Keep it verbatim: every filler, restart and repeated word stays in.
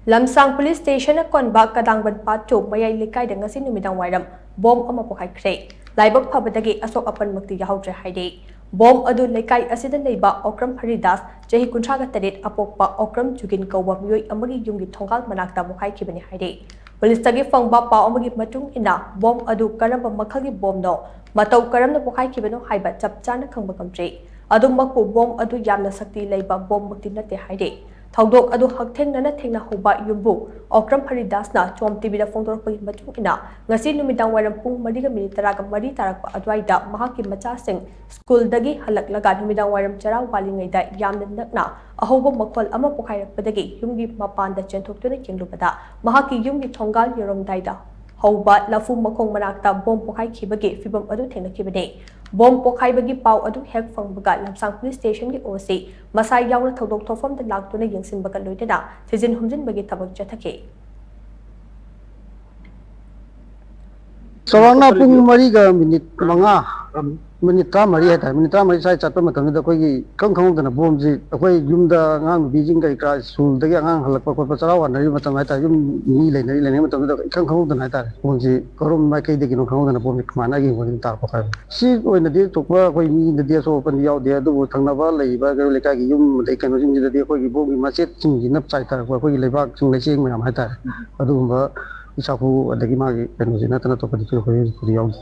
ꯂꯝꯁꯥꯡ ꯄꯨꯂꯤꯁ ꯁ꯭ꯇꯦꯁꯟꯅ ꯀꯣꯟꯕ ꯀꯗꯥꯡꯕꯟ ꯄꯥꯠ ꯇꯨ ꯃꯌꯥꯏ ꯂꯩꯀꯥꯏꯗ ꯉꯁꯤ ꯅꯨꯃꯤꯗꯥꯡ ꯋꯥꯏꯔꯝ ꯕꯣꯝ ꯑꯃ ꯄꯣꯈꯥꯏꯈ꯭ꯔꯦ꯫ ꯂꯥꯏꯕꯛ ꯐꯕꯗꯒꯤ ꯑꯁꯣꯛ ꯑꯄꯟꯃꯛꯇꯤ ꯌꯥꯎꯍꯧꯗ꯭ꯔꯦ ꯍꯥꯏꯔꯤ꯫ ꯕꯣꯝ ꯑꯗꯨ ꯂꯩꯀꯥꯏ ꯑꯁꯤꯗ ꯂꯩꯕ ꯑꯣꯀ꯭ꯔꯝ ꯍꯔꯤꯗꯥꯁ, ꯆꯍꯤ ꯀꯨꯟꯊ꯭ꯔꯥꯒ ꯇꯔꯦꯠ, ꯑꯄꯣꯛꯄ ꯑꯣꯀ꯭ꯔꯝ ꯖꯨꯒꯤꯟ ꯀꯧꯕ ꯃꯤꯑꯣꯏ ꯑꯃꯒꯤ ꯌꯨꯝꯒꯤ ꯊꯣꯡꯒꯥꯜ ꯃꯅꯥꯛꯇ ꯄꯣꯈꯥꯏꯈꯤꯕꯅꯤ ꯍꯥꯏꯔꯤ꯫ ꯄꯨꯂꯤꯁꯇꯒꯤ ꯐꯪꯕ ꯄꯥꯎ ꯑꯃꯒꯤ ꯃꯇꯨꯡ ꯏꯟꯅ, ꯕꯣꯝ ꯑꯗꯨ ꯀꯔꯝꯕ ꯃꯈꯜꯒꯤ ꯕꯣꯝꯅꯣ, ꯃꯇꯧ ꯀꯔꯝꯅ ꯄꯣꯈꯥꯏꯈꯤꯕꯅꯣ ꯍꯥꯏꯕ ꯆꯞ ꯆꯥꯅ ꯈꯪꯕ ꯉꯝꯗ꯭ꯔꯤ꯫ ꯑꯗꯨꯃꯛꯄꯨ ꯕꯣꯝ ꯑꯗꯨ ꯌꯥꯝꯅ ꯁꯛꯇꯤ ꯂꯩꯕ ꯕꯣꯝꯃꯛꯇꯤ ꯅꯠꯇꯦ ꯍꯥꯏꯔꯤ꯫ ꯊꯧꯗꯣꯛ ꯑꯗꯨ ꯍꯛꯊꯦꯡꯅꯅ ꯊꯦꯡꯅꯍꯧꯕ ꯌꯨꯝꯕꯨ ꯑꯣꯀ꯭ꯔꯝ ꯍꯔꯤꯗꯥꯁꯅ ꯆꯣꯝ ꯇꯤꯚꯤꯗ ꯐꯣꯡꯗꯣꯔꯛꯄꯒꯤ ꯃꯇꯨꯡ ꯏꯟꯅ, ꯉꯁꯤ ꯅꯨꯃꯤꯗꯥꯡ ꯋꯥꯏꯔꯝ ꯄꯨꯡ ꯃꯔꯤꯒ ꯃꯤꯅꯤꯠ ꯇꯔꯥꯒ ꯃꯔꯤ ꯇꯥꯔꯛꯄ ꯑꯗꯨꯋꯥꯏꯗ ꯃꯍꯥꯛꯀꯤ ꯃꯆꯥꯁꯤꯡ ꯁ꯭ꯀꯨꯜꯗꯒꯤ ꯍꯜꯂꯛꯂꯒ ꯅꯨꯃꯤꯗꯥꯡ ꯋꯥꯏꯔꯝ ꯆꯔꯥ ꯋꯥꯠꯂꯤꯉꯩꯗ ꯌꯥꯝꯅ ꯅꯛꯅ ꯑꯍꯧꯕ ꯃꯈꯣꯜ ꯑꯃ ꯄꯣꯈꯥꯏꯔꯛꯄꯗꯒꯤ ꯌꯨꯝꯒꯤ ꯃꯄꯥꯟꯗ ꯆꯦꯟꯊꯣꯛꯇꯨꯅ ꯌꯦꯡꯂꯨꯕꯗ, ꯃꯍꯥꯛꯀꯤ ꯌꯨꯝꯒꯤ ꯊꯣꯡꯒꯥꯜ ꯌꯧꯔꯝꯗꯥꯏꯗ ꯍꯧꯕ ꯂꯐꯨ ꯃꯈꯣꯡ ꯃꯅꯥꯛꯇ ꯕꯣꯝ ꯄꯣꯈꯥꯏꯈꯤꯕꯒꯤ ꯐꯤꯚꯝ ꯑꯗꯨ ꯊꯦꯡꯅꯈꯤꯕꯅꯤ꯫ ꯕꯣꯝ ꯄꯣꯈꯥꯏꯕꯒꯤ ꯄꯥꯎ ꯑꯗꯨ ꯍꯦꯛ ꯐꯪꯕꯒ ꯂꯝꯁꯥꯡ ꯄꯨꯂꯤꯁ ꯁ꯭ꯇꯦꯁꯟꯒꯤ ꯑꯣ ꯁꯤ ꯃꯁꯥ ꯌꯥꯎꯅ ꯊꯧꯗꯣꯛ ꯊꯣꯛꯐꯝꯗ ꯂꯥꯛꯇꯨꯅ ꯌꯦꯡꯁꯤꯟꯕꯒ ꯂꯣꯏꯅꯅ ꯊꯤꯖꯤꯟ ꯍꯨꯝꯖꯤꯟꯕꯒꯤ ꯊꯕꯛ ꯆꯠꯊꯈꯤ꯫ ꯆꯥꯎꯔꯥꯛꯅ ꯄꯨꯡ ꯃꯔꯤꯒ ꯃꯤꯅꯤꯠ ꯃꯉꯥ, ꯃꯤꯅꯤꯠ ꯇꯔꯥꯃꯔꯤ ꯍꯥꯏꯇꯥꯔꯦ, ꯃꯤꯅꯤꯠ ꯇꯔꯥꯃꯔꯤ ꯁ꯭ꯋꯥꯏ ꯆꯠꯄ ꯃꯇꯝꯗꯨꯗ ꯑꯩꯈꯣꯏꯒꯤ ꯏꯈꯪ ꯈꯪꯍꯧꯗꯅ ꯕꯣꯝꯁꯤ ꯑꯩꯈꯣꯏ ꯌꯨꯝꯗ ꯑꯉꯥꯡ ꯅꯨꯄꯤꯁꯤꯡ ꯀꯔꯤ ꯀꯔꯥ ꯁ꯭ꯀꯨꯜꯗꯒꯤ ꯑꯉꯥꯡ ꯍꯜꯂꯛꯄ ꯈꯣꯠꯄ ꯆꯔꯥ ꯋꯥꯅꯔꯤꯕ ꯃꯇꯝ ꯍꯥꯏꯇꯥꯔꯦ, ꯌꯨꯝ ꯃꯤ ꯂꯩꯅꯔꯤ ꯂꯩꯅꯔꯤ ꯃꯇꯝꯗꯨꯗ ꯏꯈꯪ ꯈꯪꯍꯧꯗꯅ ꯍꯥꯏꯇꯥꯔꯦ, ꯕꯣꯝꯁꯤ ꯀꯔꯣꯝ ꯃꯥꯏꯀꯩꯗꯒꯤꯅꯣ ꯈꯪꯍꯧꯗꯅ ꯕꯣꯝꯁꯤ ꯀꯃꯥꯏꯅ ꯑꯩꯒꯤ ꯍꯤꯡꯒꯣꯜꯗ ꯇꯥꯔꯛꯄ ꯍꯥꯏꯕ꯫ ꯁꯤ ꯑꯣꯏꯅꯗꯤ ꯊꯣꯛꯄ ꯑꯩꯈꯣꯏ ꯃꯤꯗꯗꯤ ꯑꯁꯣꯛ ꯑꯄꯟꯗꯤ ꯌꯥꯎꯗꯦ, ꯑꯗꯨꯕꯨ ꯊꯪꯅꯕ ꯂꯩꯔꯤꯕ ꯀꯩꯔꯣꯜ ꯂꯩꯀꯥꯏꯒꯤ ꯌꯨꯝ ꯑꯗꯩ ꯀꯩꯅꯣꯁꯤꯡꯁꯤꯗꯗꯤ ꯑꯩꯈꯣꯏꯒꯤ ꯕꯣꯝꯒꯤ ꯃꯆꯦꯠꯁꯤꯡꯁꯤꯅ ꯆꯥꯏꯊꯔꯛꯄ ꯑꯩꯈꯣꯏꯒꯤ ꯂꯩꯕꯥꯛꯁꯤꯡ ꯂꯩꯆꯦꯡ ꯃꯌꯥꯝ ꯍꯥꯏꯇꯥꯔꯦ, ꯑꯗꯨꯒꯨꯝꯕ ꯏꯁꯥꯐꯨ ꯑꯗꯒꯤ ꯃꯥꯒꯤ ꯀꯩꯅꯣꯁꯤ ꯅꯠꯇꯅ ꯑꯇꯣꯞꯄꯗꯤ ꯊꯣꯏꯗꯣꯛꯄ ꯍꯧꯖꯤꯛꯄꯨꯗꯤ ꯌꯥꯎꯗꯦ꯫